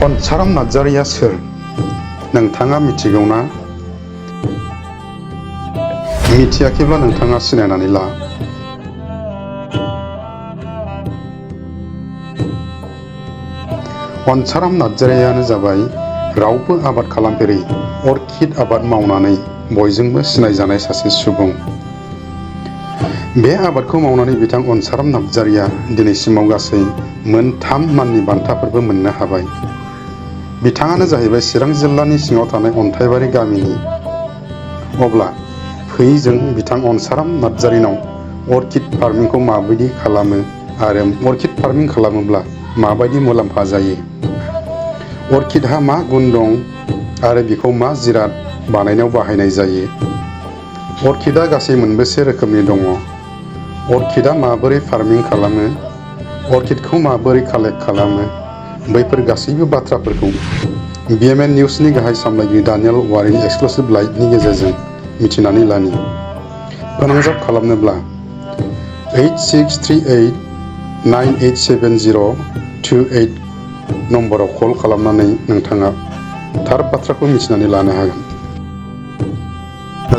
अनसाराम नार्जारिया सोर नोंथाङा मिथिगौ ना? मिथियाखैब्ला नोंथाङा सिनायनानै ला। अनसाराम नार्जारियानो जाबाय रावबो आबाद खालामफेरै अर्किड आबाद मावनानै बयजोंबो सिनायजानाय सासे सुबुं। बे आबादखौ मावनानै बिथां अनसाराम नार्जारिया दिनैसिमाव गासै मोन3 माननि बान्थाफोरबो मोननो हाबाय। बिथाङानो जाहैबाय चिरां जिल्लानि सिङाव थानाय अन्थाइबारि गामिनि। अब्ला फै जों बिथां अनसाराम नार्जारिनाव अर्किड फार्मिंखौ माबायदि खालामो आरो अर्किड फार्मिं खालामोब्ला माबायदि मुलाम्फा जायो, अर्किडहा मा गुन दं आरो बिखौ मा जिराद बानायनायाव बाहायनाय जायो, अर्किडआ गासै मोनबेसे रोखोमनि दङ, अर्किडआ माबोरै फार्मिं खालामो, अर्किडखौ माबोरै कालेक्ट खालामो, बैफोर गासैबो बाथ्राफोरखौ BMN निउसनि गाहाय सामलायगिरि दानियेल औवारिनि एक्सक्लुसिभ लाइभनि गेजेरजों मिथिनानै लानि। फोनांजाब खालामनोब्ला 8638987028 नम्बराव कल खालामनानै नोंथाङा थार बाथ्राखौ मिथिनानै लानो हागोन।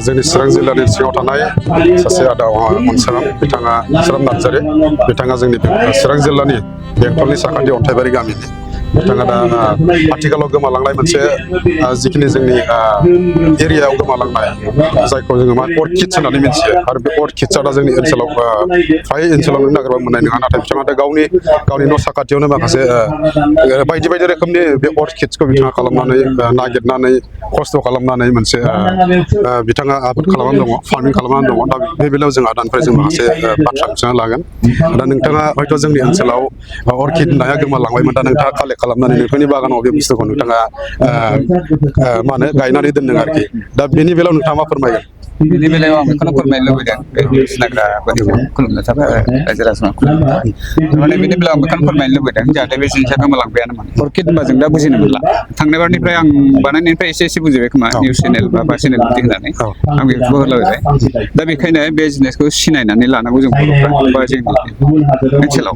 जोंनि चिरां जिल्लानि सिङाव थानाय सासे आदा अनसाराम, बिथाङा अनसाराम नार्जारि, बिथाङा जोंनि चिरां जिल्लानि बेंटलनि साखाथि अन्थाइबारि गामिनि। बिथाङा दा आथिखालाव गोमालांनाय मोनसे जिखिनि जोंनि एरियायाव गोमालांनाय जायखौ जोङो मा अर्किड्स होननानै मिथियो, आरो बे अर्किड्सआ दा जोंनि ओनसोलाव फ्राय ओनसोलावनो नागिरबा मोननाय नङा। नाथाय बिथाङा दा गावनि न' साखाथियावनो माखासे बायदि बायदि रोखोमनि बे अर्किड्सखौ बिथाङा खालामनानै नागिरनानै खस्थ' खालामनानै मोनसे बिथाङा आबाद खालामनानै दङ, फार्मिं खालामनानै दङ। दा बे बेलायाव जों आदानिफ्राय जों माखासे बाथ्रा मिथिना लागोन। दा नोंथाङा हयथ' जोंनि ओनसोलाव अर्किड होननाया गोमालांबायमोन, दा नोंथाङा कालेक्ट खालामनानै नोंथांनि बागानाव बे बुस्थुखौ नोंथाङा मा होनो गायनानै दोनदों आरोखि। दा बेनि बेलायाव नोंथाङा मा फोरमायगोन? बिनि बेलायाव आं बेखौनो फोरमायनो लुबैदों, बे सिनायग्राफोरखौ खुलुमनो थाबाय, रायजो राजाखौ खुलुमनो थाबाय। थारमाने बिनि बेलायाव आं बेखौनो फोरमायनो लुबैदों जाहाथे बे जिनिसा गोमालांबायानोमोन। अर्किड होनबा जों दा बुजिनो मोनला। थांनाय बारनिफ्राय आं बानायनायनिफ्राय एसे बुजिबाय खोमा, निउस चेनेल बा चेनेल बिदि होनानै आं बेखौबो होलाबाय। दा बेखायनो बे जिनिसखौ सिनायनानै लानांगौ जों बर'फ्रा बा जोंनि ओनसोलाव।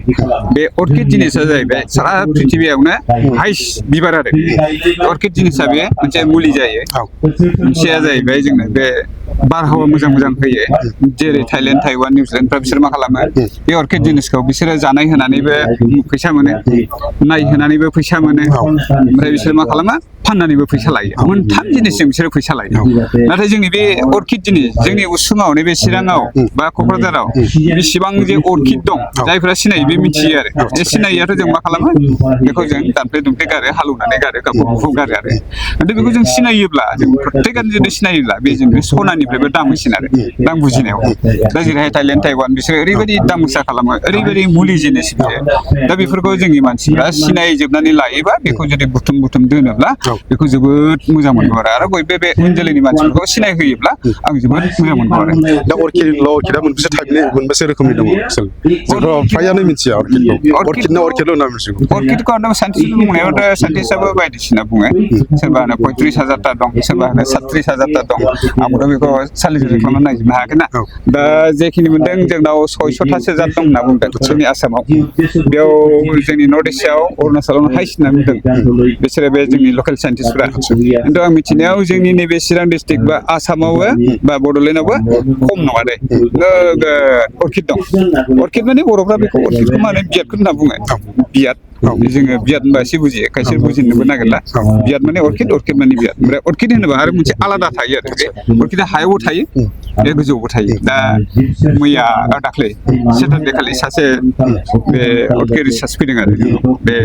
बे अर्किड जिनिसा जाहैबाय सारा प्रिथिबियावनो हाइस्ट बिबार आरो अर्किड जिनिसा बे मोनसे मुलि जायो। मोनसेया जाहैबाय जोंनो बे बारहावा मोजां होयो, जेरै थाइलेण्ड, ताइवान, निउजिलेण्डफ्रा बिसोर मा खालामो, बे अर्किड जिनिसखौ बिसोरो जानाय होनानैबो फैसा मोनो, नायहोनानैबो फैसा मोनो, ओमफ्राय बिसोर मा खालामो, फाननानैबो फैसा लायो। मोनथाम जिनिसजों बिसोरो फैसा लायो। नाथाय जोंनि बे अर्किड जिनिस जोंनि उसुङाव नैबे चिराङाव बा क'क्राझाराव बेसेबां जे अर्किड दं, जायफोरा सिनायो बे मिथियो आरो। बे सिनायियाथ' जों मा खालामो, बेखौ जों दानफ्ले दुमफ्ले गारो, हालौनानै गारो, गावखौ गारो आरो। नाथाय बेखौ जों सिनायोब्ला, जों प्रत्येकानो जुदि सिनायोब्ला, बे जोंनि सनानिफ्रायबो दामसिन आरो आं बुजिनायाव। दा जेरैहाय थाइलेण्ड, ताइवान बिसोर ओरैबायदि दाम गोसा खालामो, ओरैबायदि मुलि जिनिस बियो। दा बेफोरखौ जोंनि मानसिफ्रा सिनायजोबनानै लायोबा, बेखौ जुदि बुथुम दोनोब्ला बेखौ जोबोद मोजां मोनगौ आरो बयबो बे उन जोलैनि मानसिफोरखौ सिनायहोयोब्ला आं जोबोद मोजां मोनगौ आरो। दा अर्किडआ मोनबेसे टाइपनि, मोनबेसे रोखोमनि दङ? जोंथ' फ्रायानो मिथिया अर्किडखौ। अर्किडना अर्किडल' होनना मिथिगौ। अर्किडखौ आं साइन्टिस्ट बुंनायावथ' साइन्टिस्टआबो बायदिसिना बुङो। सोरबा होनो 35,000टा दं, सोरबा होनो 37,000टा दं। आंबोथ' बेखौ सालिजुलि खालामनानै नायजोबनो हायाखै ना। दा जेखिनि मोनदों, जोंनाव 600थासो जात दं होनना बुंदों जोंनि आसामाव। बेयाव जोंनि नर्थ इस्टआव अरुणाचलावनो हाइस्ट होनना बुंदों बिसोरो, बे जोंनि लकेल साइन्टिस्टफ्रा। खिन्थु आं मिथिनायाव जोंनि नैबे चिरां डिस्ट्रिक्ट बा आसामावबो बा बड'लेण्डआवबो खम नङा दे, नोगोद अर्किड दं। अर्किड माने बर'फ्रा बेखौ अर्किडखौ मा होनो, बियादखौ होनना बुङो। बियाद, जोङो बियाद होनबा एसे बुजियो, खायसे बुजिनोबो नागिरला। बियाद माने अर्किड, अर्किड माने बियाद। ओमफ्राय अर्किड होनोबा आरो मोनसे आलादा थायो आरो, बे अर्किडआ हायावबो थायो, बे गोजौआवबो थायो। दा मैया दाख्लै सेटारडे खालि सासे बे अर्किड रिसार्च फैदों आरो बे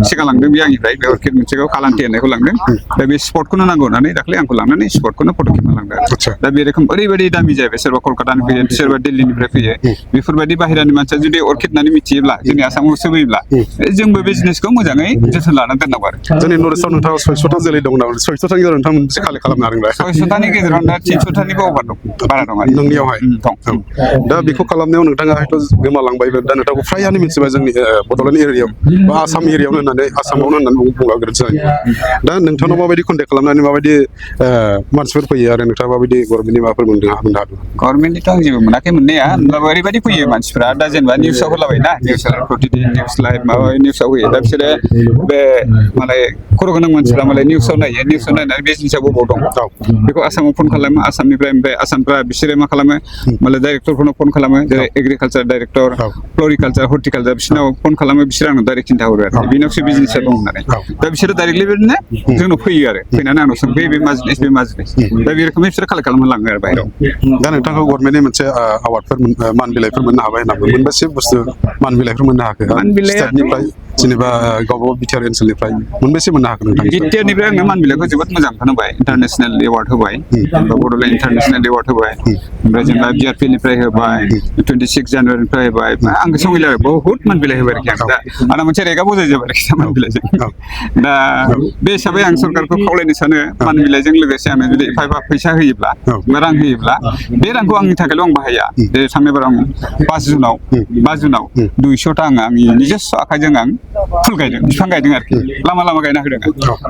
सिगां लांदों बे आंनिफ्राय, बे अर्किड मोनसेखौ कालान्ति होननायखौ लांदों। दा बे स्पटखौनो नांगौ होननानै दाख्लै आंखौ लांनानै स्पटखौनो फट' खेबना लांदों आरो। दा बे रोखोम ओरैबायदि दामि जाहैबाय, सोरबा कलकातानि फैयो, सोरबा दिल्लीनिफ्राय फैयो। बेफोरबायदि बाहेरानि मानसिया जुदि अर्किड होननानै मिथियोब्ला, जोंनि आसामाव सोफैयोब्ला, जोंबो बे जिनिसखौ मोजाङै जोथोन लानानै दोननांगौ आरो। जोंनि नर्थ इस्टआव नोंथाङा 600था जोलै दं नामा? 600थानि गेजेराव नोंथाङा मोनबेसे कालेक्ट खालामनो हादोंलाय? 600थानि गेजेराव दा 300थानिबो अभार दं, बारा दं आरो नोंनियावहाय दं। दा बेखौ खालामनायाव नोंथाङा हयथ' गोमालांबायबो, दा नोंथांखौ फ्रायानो मिथिबाय जोंनि बड'लेण्ड एरियायाव बा आसाम एरियायावनो होननानै, आसामावनो होननानै बुंब्ला गोरोन्थि जानाय नङा। दा नोंथांनाव माबायदि कन्टेक्ट खालामनानै माबायदि मानसिफोर फैयो, आरो नोंथाङा माबायदि गभर्नमेन्टनि माबाफोर मोननो हादों? गभर्नमेन्टनिथ' आं जेबो मोनाखै मोननाया, होमब्लाबो ओरैबायदि फैयो मानसिफ्रा, दा जेनेबा निउसाव होलाबाय ना, निउस प्रतिदिन, निउस लाइभ, माबा निउसाव होयो। दा बिसोरो बे मालाय खर' गोनां मानसिफ्रा मालाय निउसाव नायनानै बे जिनिसा बबाव दं बेखौ आसामाव फन खालामो आसामनिफ्राय ओमफ्राय आसामफ्रा बिसोरो मा खालामो मालाय डाइरेक्टरफोरनाव फन खालामो जेरै एग्रिकालचार डाइरेक्टर फ्लरिकालचार हर्टिकालचार बिसोरनाव फन खालामो बिसोर आंनाव डाइरेक्ट खिन्थाहरो आरो बेनावसो बिजनेसा दं होननानै दा बिसोरो डाइरेक्टलि बेबायदिनो जोंनाव फैयो आरो फैनानै आंनाव सों बे माजिनिस दा बे रोखोमै बिसोर कालेक्ट खालामनो लाङो आरो बाहेराव दा नोंथांखौ गभर्नमेन्टनि मोनसे एवार्डफोर मान बिलाइफोर मोननो हाबाय होनना मोनबेसे बुस्थु मान बिलाइफोर मोननो हाखो स्टेटनिफ्राय जेनेबा गावबा गाव बिटिआर ओनसोलनिफ्राय मोनबेसे मोननो हाखो नोंथां बिटिआरनिफ्राय आंनो मान बिलाइखौ जोबोद मोजां होबाय इन्टारनेसनेल एवार्ड होबाय बड'लेण्ड इन्टारनेसनेल एवार्ड होबाय ओमफ्राय जेनेबा बिआरपिनिफ्राय होबाय 26 जानुवारिनिफ्राय होबाय आं गोसोआव गैला आरो बहुत मान बिलाइ होबाय आरोखि आं दा आंना मोनसे रेगा बजाय जाबाय आरोखि मान बिलाइजों दा बे हिसाबै आं सरकारखौ खावलायनो सानो मान बिलाइजों लोगोसे आंनो जुदि फैसा होयोब्ला रां होयोब्ला बे रांखौ आंनि थाखायल' आं बाहाया बे थांनाय बाराव आं 5 जुनाव 200टा आंनि निजेस्स' आखाइजों आं फुल गायदों बिफां गायदों आरोखि लामा गायना होदों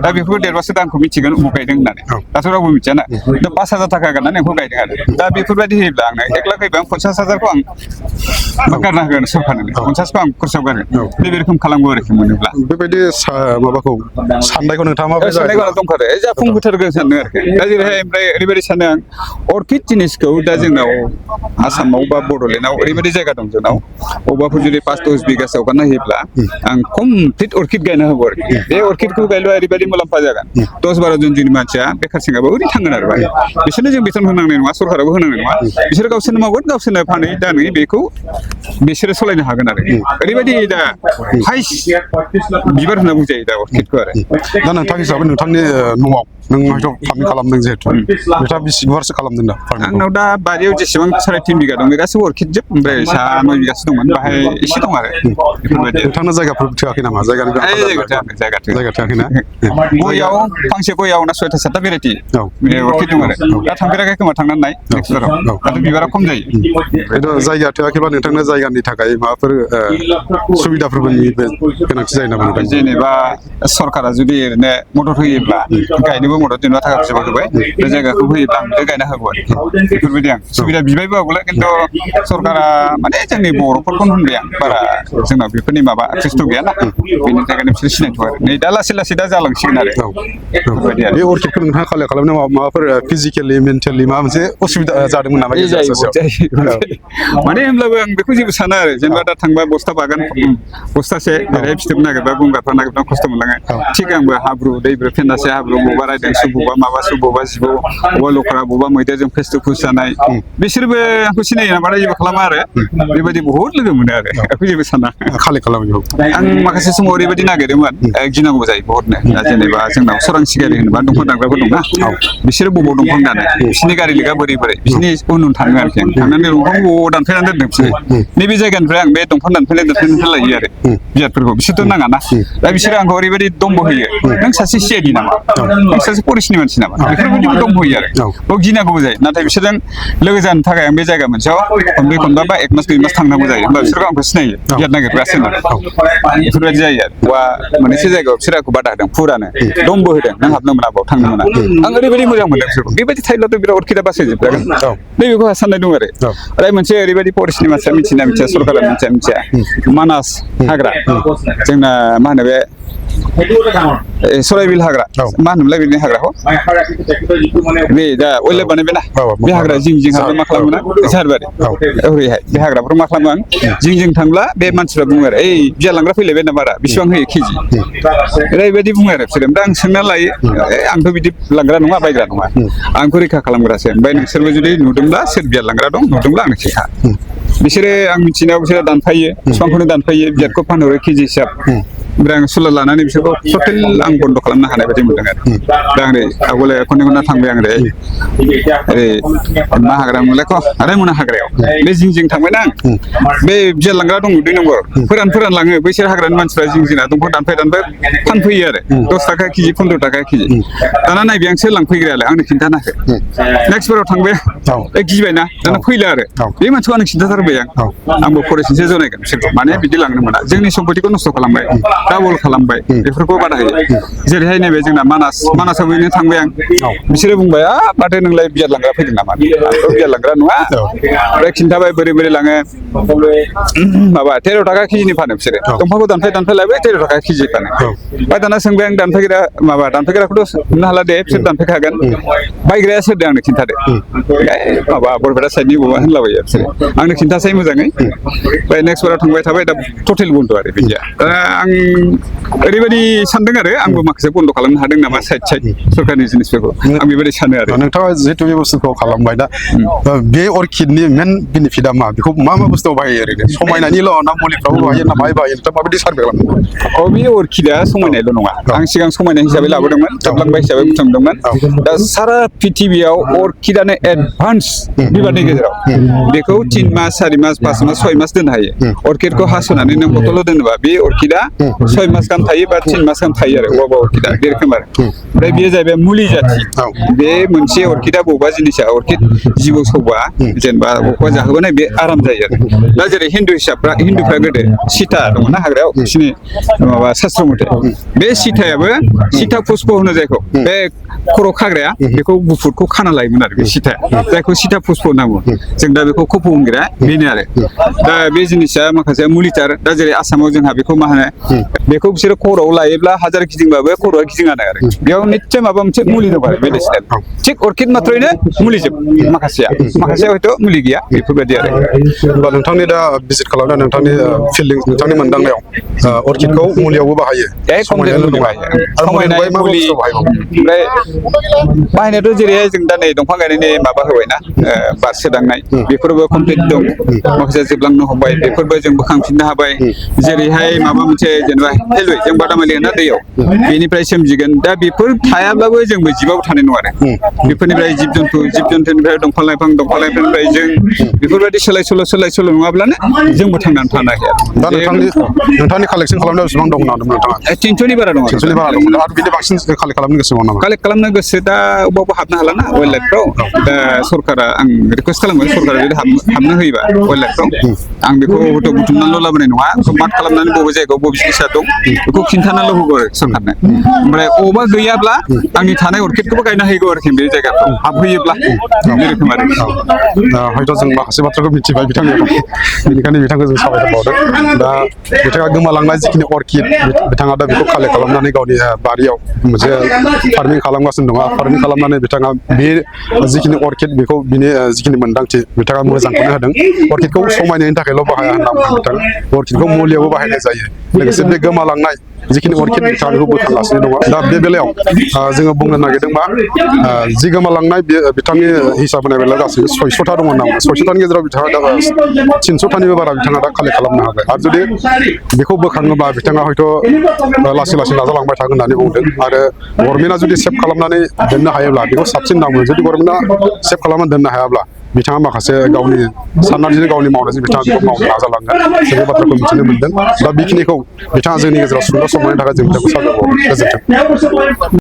दा बेफोरखौ देरबासो दा आंखौ मिथिगोन अबाव गायदों होननानै दाथ' रावबो मिथियाना दा 5,000 थाखा गारनानै आंखौ गायदों आरो दा बेफोरबायदि होयोब्ला आंनो 1 लाख होयोबा 50,000खौ आं गारना होगोन सरकारनो 50खौ आं खरसायाव गारगोन बे रोखोम खालामगौ आरोखि मोनोब्ला बेबायदि माबाखौ साननायखौ नोंथाङा माबायदि साननायखौ दंखारो जाफुंहोथारगोन सानो आरोखि दा जेरैहाय ओमफ्राय ओरैबायदि सानो आं अर्किड जिनिसखौ दा जोंनाव आसामाव बा बड'लेण्डआव ओरैबायदि जायगा दं जोंनाव अबावबाफोर जुदि 5-10 बिगासो हगारना होयोब्ला आं कमप्लिट अर्किड गायना होगौ आरोखि बे अर्किडखौ गायब्ला ओरैबायदि मुलाम्फा जागोन 10-12 जन जोंनि मानसिया बेखार सेंग्राबो ओरैनो थांगोन आरो बिसोरनो जों बेथन होनांनाय नङा सरकाराबो होनांनाय नङा बिसोर गावसोरनो मावगोन गावसोरनो फानै दानै बेखौ बिसोरो सालायनो हागोन आरो ओरैबायदि दा हाइस बिबार होनना बुंजायो दा अर्किडखौ आरो दा नोंथां हिसाबै नोंथांनि न'आव नों हयथ' फार्मिं खालामदों जिहेथु नोंथाङा बेसे गुवारसो खालामदों दा आंनाव दा बारियाव जेसेबां 3.5 बिगा दं बे गासैबो अर्किड जोब ओमफ्राय 9 बिगासो दंमोन बाहाय एसे दं आरो बेफोरबायदि नोंथांनो जायगाफोर थोआखै नामा जायगा थोआखैना गयाव फांसे गयाव ना 6-7टा भेराइटि अर्किड दं आरो दा थांफेराखै खोमा थांनानै नाय नेक्स्ट बाराव दाथ' बिबारा खम जायो जायगा थोआखैबा नोंथांनो जायगानि थाखाय माबाफोर सुबिदाफोरनि गोनांथि जायो नामा नोंथां जेनेबा सरकारा जुदि ओरैनो मदद होयोब्ला गायनोबो मदद जेनेबा थाखा फैसा होबाय बे जायगाखौ होयोब्ला आं बेखौ गायना होगौ आरो बेफोरबायदि आं सुबिदा बिबायबो आगौलाय खिन्थु सरकारा माने जोंनि बर'फोरखौनो होनबाय आं बारा जोंनाव बेफोरनि माबा एक्सेसथ' गैयाना बेनि थाखायनो बिसोर सिनायथ'आ आरो नै दा लासै दा जालांसिगोन आरो बेफोरबायदि आरो बे अर्किडखौ नोंथाङा खालामनायाव माबाफोर फिजिकेलि मेन्टेलि माबा मोनसे असुबिदा जादोंमोन नामा माने होनब्लाबो आं बेखौ जेबो साना आरो जेनेबा दा थांबा बस्ता बागान बस्थासे ओरैहाय फिथोब नागिरबा गंगारफ्रा नागिरबा खस्थ' मोनलाङो थिग आंबो हाब्रु दैब्रु फेन्दासे हाब्रु बबेबा रायदों सु बबेबा माबा सु बबेबा जिबौ बबेबा लख्रा बबेबा मैदेरजों फेस टु फेस जानाय बिसोरबो आंखौ सिनायो नामा जेबो खालामा आरो बेबायदि बहुद लोगो मोनो आरो बेखौ जेबो साना खालामो आं माखासे समाव ओरैबायदि नागिरदोंमोन गिनांगौ जायो बहुदनो दा जेनेबा जोंनाव सोरां सिगारि होनोबा दंफां दानग्राफोर दंना बिसोरो बबाव दंफां दानो बिसोरनि गारि लिगा बोरै बिसोरनि उन थाङो आरोखि आं थांनानै दंफां बबाव दानफायनानै दोनदों बिसोरो नैबे जायगानिफ्राय आं बे दंफां दानफायनायनिफ्राय लायो आरो बियादफोरखौ बिसोरथ' नाङाना दा बिसोरो आंखौ ओरैबायदि दम्ब होयो नों सासे सिआइडि नामा नों सासे फरेस्टनि मानसि नामा बेफोरबायदिबो दम्ब होयो आरो बेयाव गिनांगौबो जायो नाथाय बिसोरजों लोगो जानो थाखाय आं बे जायगा मोनसेयाव खनब्रै बा 1 मास 2 मास थांनांगौ जायो होमबा बिसोरखौ आंखौ सिनायो बियाद नागिरग्रासो होननानै बेफोरबायदि जायो आरो वा मोनसे जायगायाव बिसोर आंखौ बादा होदों फुरानो दम्ब होदों नों हाबनो मोना बाव थांनो मोना आं ओरैबायदि मोजां मोनदों बिसोरखौ बेबायदि थायोब्लाथ' बिराद अर्किडा बासायजोबजागोन नैबेखौ साननाय दं आरो ओमफ्राय मोनसे ओरैबायदि फरेस्टनि मानसिया मिथिया सरकारा मिथिया मानास हाग्रा जोंना मा होनो बे सराइबिल हाग्रा मा होनोमोनलाय बिनि हाग्राखौ बे दा अइलार बानायबाय ना बे हाग्रा जिं हाग्रा मा खालामो ना झारबारि ओरैहाय बे हाग्राफोराव मा खालामो आं जिं थांब्ला बे मानसिफ्रा बुङो आरो ओइ बिया लांग्रा फैलायबाय ना बारा बेसेबां होयो केजि ओरैबायदि बुङो आरो बिसोरो दा आं सोंना लायो आंथ' बिदि लांग्रा नङा बायग्रा नङा आंखौ रैखा खालामग्रासो ओमफ्राय नोंसोरबो जुदि नुदोंब्ला सोर बिया लांग्रा दं नुदोंब्ला आंनो खिन्था बिसोरो आं मिथिनायाव बिसोरो दानफायो बिफांखौनो दानफायो बियादखौ फानहरो केजि हिसाब ओमफ्राय आं सुलाद लानानै बिसोरखौ टटेल आं बन्द' खालामनो हानाय बायदि मोनदों आरो दा आं आवगोले खननै थांबाय आं ओरै मा हाग्रा मोनलायखौ रायमना हाग्रायाव बे जिं थांबायना आं बे बिया लांग्रा दं 2 नम्बर फोरान लाङो बैसोर हाग्रानि मानसिफ्रा जिं दंफां दानफाय फानफैयो आरो 10 थाखा केजि 15 थाखा केजि दाना नायबाय आं सोर लांफैग्रायालाय आंनो खिन्थानाखै नेक्स्ट बाराव थांबाय गिबायना दाना फैला आरो बे मानसिखौ आंनो खिन्थाथारबाय आंबो फरेस्टनिसो जनायगोन बिसोरखौ माने बिदि लांनो मोना जोंनि सम्पतिखौ नस्थ' खालामबाय डाबल खालामबाय बेफोरखौ बादा होयो जेरैहाय नैबे जोंना मानासाव बेनो थांबाय आं बिसोरो बुंबाय माथो नोंलाय बियाद लांग्रा फैदों नामा आंथ' बियाद लांग्रा नङा ओमफ्राय खिन्थाबाय बोरै लाङो माबा 13 थाखा केजिनि फानो बिसोरो दंफांखौ दानफाय लायबाय 13 थाखा केजि फानो ओमफ्राय दाना सोंबाय आं दानफायग्राखौथ' हमनो हाला दे बिसोर दानफायखागोन बायग्राया सोरदों आंनो खिन्थादो माबा बरपेटा साइडनि बबावबा होनलाबायो बिसोरो आंनो खिन्थासै मोजाङै ओमफ्राय नेक्स्ट बाराव थांबाय थाबाय दा टटेल बन्द आरो बिदिया दा आं ओरैबायदि सानदों आरो आंबो माखासे बन्द खालामनो हादों नामा साइड सरकारनि जिनिसफोरखौ आं बेबायदि सानो आरो नोंथाङा जिहेतु बे बुस्थुखौ खालामबाय दा बे अर्किडनि मेन बेनिफिटआ मा बेखौ मा बुस्थुआव बाहायो ओरैनो समायनायनिल' ना मुलिफ्रावबो बाहायो ना माहाय बाहायो नोंथाङा माबायदि सार्भे खालामदों बे अर्किडआ समायनायल' नङा आं सिगां समायनाय हिसाबै लाबोदोंमोन जोबलांबाय हिसाबै बुथुमदोंमोन दा सारा पृथिबियाव अर्किडआनो एडभान्स बिबारनि गेजेराव बेखौ 3 मास 4 मास 5 मास 6 मास दोननो हायो अर्किडखौ हास'नानै नों बथलाव दोनोबा बे अर्किडआ 6 मास गाहाम थायो बा 3 मास गाहाम थायो आरो बबेबा अर्किडआ बे रोखोम आरो ओमफ्राय बेयो जाहैबाय मुलि जाथि बे मोनसे अर्किडआ बबेबा जिनिसा अर्किड जिबौ सौबा जेनेबा बबेबा जाहोबानाय बे आराम जायो आरो दा जेरै हिन्दुफ्रा गोदो सीता दङना हाग्रायाव बिसिनि माबा शास्त्र मथे बे सीतायाबो सीता पुष्प होनो जायखौ बे खर' खाग्राया बेखौ गुफुरखौ खाना लायोमोन आरो बे सीताया जायखौ सीता पुष्प होनना बुङो जों दा बेखौ खफ' हमग्रा बेनो आरो दा बे जिनिसा माखासे मुलिटार दा जेरै आसामाव जोंहा बेखौ मा होनो बेखौ बिसोरो खर'आव लायोब्ला हाजार गिदिंबाबो खर'आ गिदिङानो आरो बेयाव निस्सय माबा मोनसे मुलि दं आरो मेडिसिनेल थिग अर्किड मात्रयैनो मुलिजोब माखासेया हयथ' मुलि गैया बेफोरबायदि आरो होमबा नोंथांनि दा भिजिट खालामनाय नोंथांनि फिल्डिं नोंथांनि मोनदांनायाव अर्किडखौ मुलियावबो बाहायो समायनाय मुलि ओमफ्राय बाहायनायाथ' जेरैहाय जों दा नै दंफां गायनायनि माबा होबायना बार सोदांनाय बेफोरबो कमप्लिट दं माखासे जोबलांनो हमबाय बेफोरबो जों बोखांफिननो हाबाय जेरैहाय माबा मोनसे जेनेबा हेलवे जों बादामालि होना दैयाव बेनिफ्राय सोमजिगोन दा बेफोर थायाब्लाबो जोंबो जिबाबो थानाय नङा आरो बेफोरनिफ्राय जिब जुन्थुनिफ्राय दंफां लाइफांनिफ्राय जों बेफोरबायदि सोलाय सोल' नङाब्लानो जोंबो थांनानै थानो हाया दा नोंथांनि कालेक्सन खालामनायाव बेसेबां दं होनना नोंथाङा 300नि बारा दं 300नि बारा दं आरो बिनि बांसिन कालेक्ट खालामनो गोसो दं नामा कालेक्ट खालामनो गोसो दा अबावबो हाबनो हाला ना वाइल्ड लाइफफ्राव दा सरकारा आं रिकुवेस्ट खालामबाय सरकारा जुदि हाबनो होयोबा वाइल्ड लाइफफ्राव आं बेखौ हयथ' बुथुमनानैल' लाबोनाय नङा मार्क खालामनानै बबे जायगायाव बबे जिनिसा दं बेखौ खिन्थानानैल' होगौ आरो सरकारनो ओमफ्राय अबावबा गैयाब्ला आंनि थानाय अर्किडखौबो गायना होगौ आरोखि बे जायगाफ्राव हाबहैयोब्ला बे रोखोम आरो हयथ' जों माखासे बाथ्राखौ मिथिबाय बिथांनिफ्राय बेनिखायनो बिथांखौ जों साबायखर बावदों दा बिथाङा गोमालांनाय जिखिनि अर्किड बिथाङा दा बेखौ कालेक्ट खालामनानै गावनि बारियाव मोनसे फार्मिं खालामगासिनो दङ फार्मिं खालामनानै बिथाङा बे जिखिनि अर्किड बेखौ बिनि जिखिनि मोन्दांथि बिथाङा मोजांखौनो होदों अर्किडखौ समायनायनि थाखायल' बाहाया होनना बुङो बिथाङा अर्किडखौ मुलियावबो बाहायनाय जायो लोगोसे बे गोमालांनाय जिखिनि अर्किड बिथाङा बेखौ बोखांगासिनो दङ दा बे बेलायाव जोङो बुंनो नागिरदोंबा जि गोमालांनाय बिथांनि हिसाब होनाय बेलायाव गासै 600था दङ होनना बुङो 600थानि गेजेराव बिथाङा दा 300थानिबो बारा बिथाङा दा कालेक्ट खालामनो हाबाय आरो जुदि बेखौ बोखाङोबा बिथाङा हयथ' लासै नाजालांबाय थागोन होननानै बुंदों आरो गभर्नमेन्टआ जुदि सेभ खालामनानै दोननो हायोब्ला बेखौ साबसिन होनना बुङो जुदि गभर्नमेन्टआ सेभ खालामनानै दोननो हायाब्ला बिथाङा माखासे गावनि साननानै गावनि मावनायजों बिथाङा बेखौ मावनो नाजालांगोन जों बे बाथ्राखौ मिथिनो मोनदों दा बेखिनिखौ बिथाङा जोंनि गेजेराव सुंद' समनि थाखाय जों बिथांखौ साबायखर बावो गोजोन्थों